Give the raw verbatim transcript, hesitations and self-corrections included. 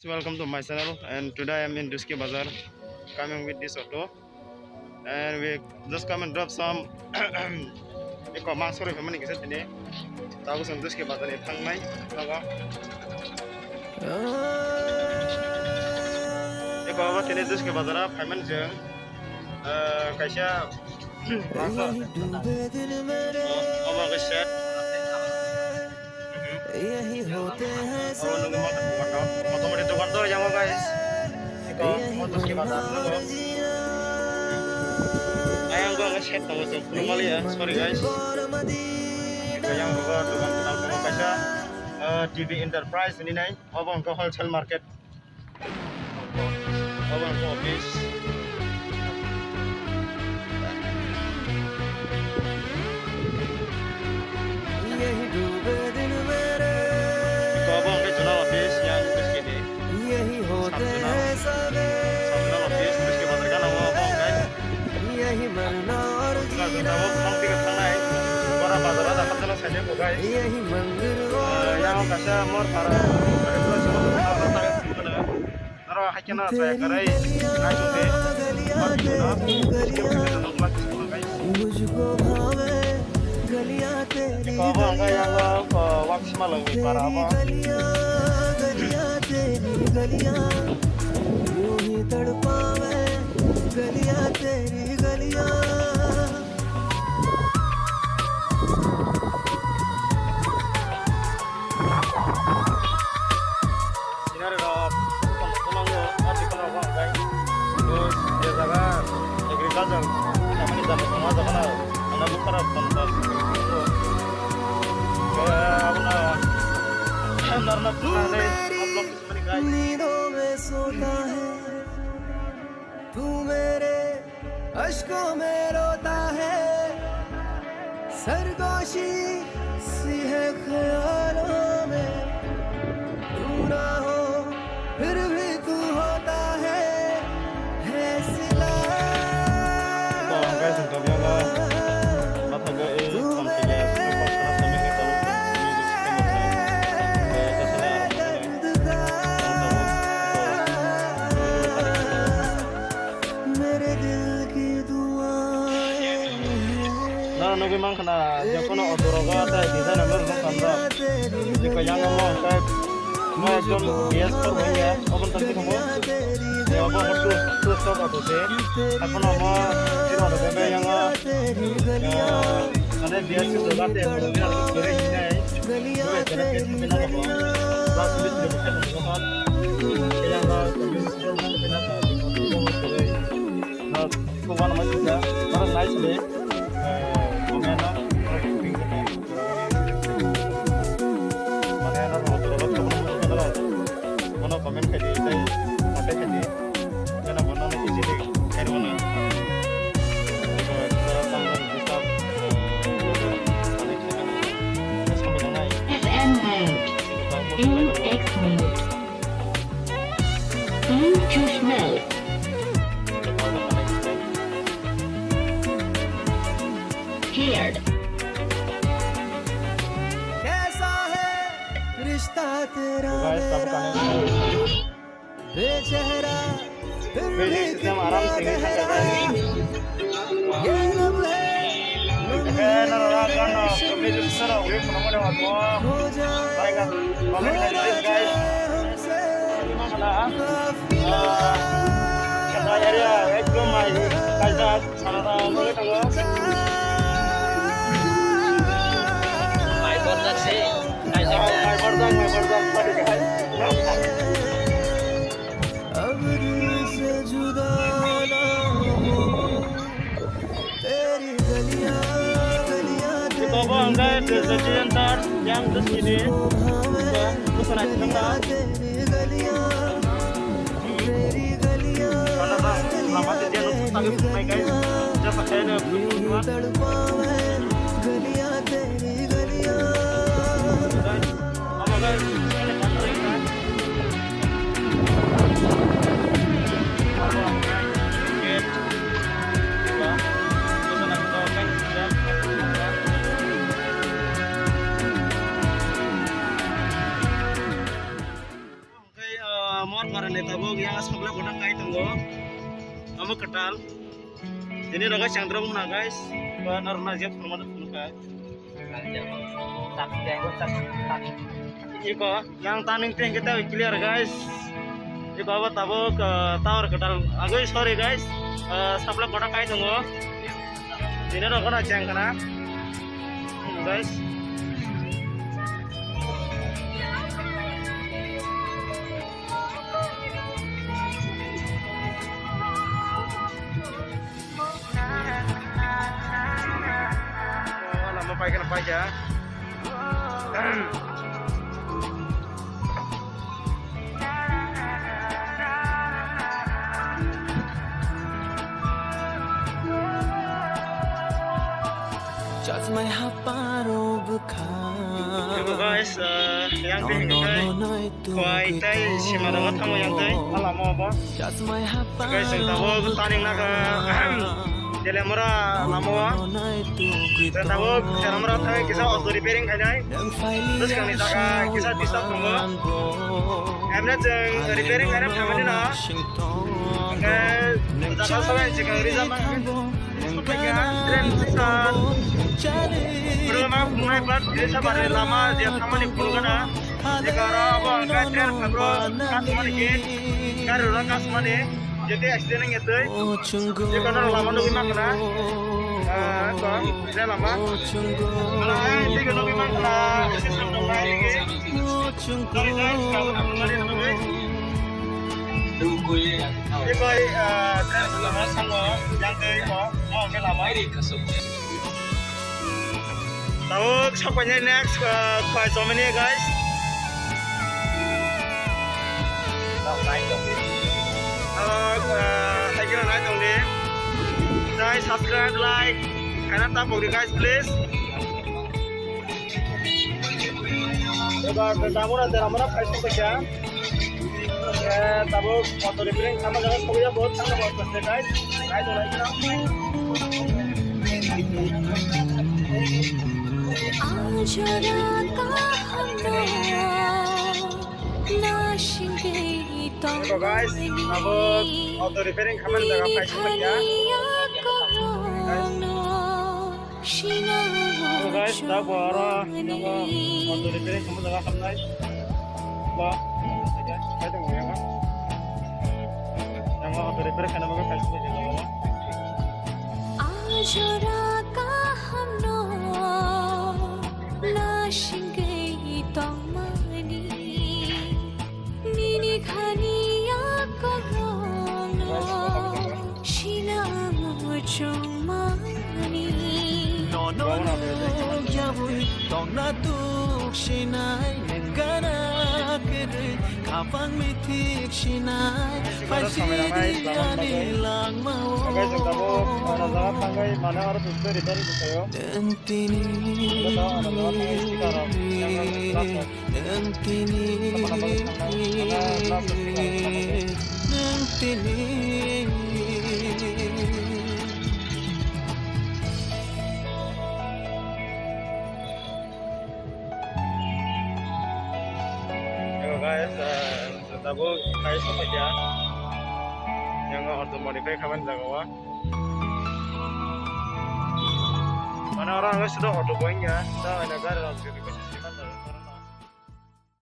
Welcome to my channel, and today I am in Duski Bazar, coming with this auto, and we just come and drop some eko mangso roi phaimani kisa tini. Tabuk chwng Duski Bazar ni thangnai nogo. Eko abo tini Duski Bazar o phaimani chwng, ah, kaisa mangso. Obo khe set. Obo nungwi mota, mota, motamoti dokan to yang o, guys. Eko motor ki bazar nugo. Ayang go ang set tongo chwng phunukmaliya, sorry, guys. Eko yang go dokan, dokan tongo kaisa, eh, T V Enterprise hinwi nai. Obo hwnkhe wholesale market. Obo hwnkhe office. Eko obo hwnkhe zonal office, yang office kini. Sub zonal. Sub zonal office, Duski Bazar gana o obo hwnkhe. Bazar tabuk thangnai, bora bazar o dakha jana saide bo, guys. Eh, yang kaisa mor para, oro haikhe no chaya kwrwi naisingdi. Eko obo hwnkhe yang o, o, Waksima longni para obo. Scenery rok tongthokma o, ah, tikon rok bo hwnkhai. Bo je jaga agriculture khaimani jaga tongma jaga no, ano bwkha rok tongthok. Khe abono norno phunuknai vlog kismani guys. नींदों में सोता है तू मेरे अश्कों में रोता है, सरगोशी सी है ख्यालों में। तू ना हो, फिर भी तू होता है, है सिला। Ito ang guys, ang kanya nga mathago eh, thamsile, super sana sa mini talo, music system ang guys. Kaya ka sana ang kanya. मेरे दिल की दुआएं हैं। Nang nugwi mankha na, jokono auto rogo tei design ang rwng kha bwrok. Jikha yang omo hwnkhe omo ekdom B S four bai ya, obo tang khe tongo. Ya, obo two, two stroke auto se. Haikhe omo tini auto bai yang o, ah, mane B S six rogo tei auto bai ang kwrwi hinai. Plus, F M mode. In X mode. Bluetooth mode. Paired. कैसा है रिश्ता तेरा मेरा? बेचेहरा फिर भी कितना याद है। ये लम्हे Mai borjak se, mai borjak. अब दिल से जुदा ना हो, तेरी गलियां, गलियां, Ito bo ang dai, President Tar, yang the city. Busa na changna. Kana ba, lama te dia nung tagi mai guys. Jasa kaya na. Mor barani tabuk yang sabla kotak kai tongo. Amo kwtal. Ini rogo changdrong muna, guys. Ba narna je phunukma phunukha. Iko yang turning pen kita clear, guys. Iko abo tabuk, eh, tower kwtal. Agoi, sorry, guys. Eh, sabla kotak kai tongo. Ini rogo na chang kana. Guys. Oh, lama paikha na paikha. Chasmai haparo bwkha. Hello guys, uh, yang twi hingkhe khwai tei sima rogo thango yang twi, a lama o bo. Guys, chwng tabuk taning naka Telemura lama o. Chwng tabuk Telemura thangwi kisa auto repairing khainai. Bwskangni jaga kisa disturb tongo. Emne chwng repairing khaina phaimani no. Hingkhe jata sabai chikang rijak mang. Train sisa. Udah mah mulai plat desa bare lama dia thamani pulgana. Jika ora abo angka train phabro kasmani ke. Gari ora kasmani. Jadi accident ngetoi. Jika ora lama nunggu mang na. Ah, ko, ini lama. Ala, eh, tiga nunggu mang na. Ini sampai lagi. Sorry, guys, kalau aku lari nunggu. Iko, eh, train lama sama yang ke iko, mau ke lama. Tabuk sokpainai next, eh, khwai chomani, guys. Tabuk, eh, hai khe nai tongdi. Guys, subscribe, like, khaina ta pokdi, guys, please. Eba, damura, damura, khai sokpaikha. Eh, tabuk auto repairing khaima jaga sokya, bahut thangna bahut kaste, guys. Guys, Hello guys, tabuk auto repairing khaima jaga khai sokpaikha. Guys. Hello guys, tabuk aro yang auto repair khaima jaga hamnai. Ba, yang auto repair khaina bagwi kaisa jaga o. Ajora kaham no, na singei tongmani. Nini khani yakolong no, sina muchung mani. Nono yabui tongna tuk sinai, nengana kiri kapang mitik sinai, paisiri ani langma o. Neng tini. Neng tini, neng tini. Hello guys, uh, tabuk kai sokphaikha. Yang auto modify khaimani jaga o. Mane oro ang sudo auto boyang ya. Da ana gari rok.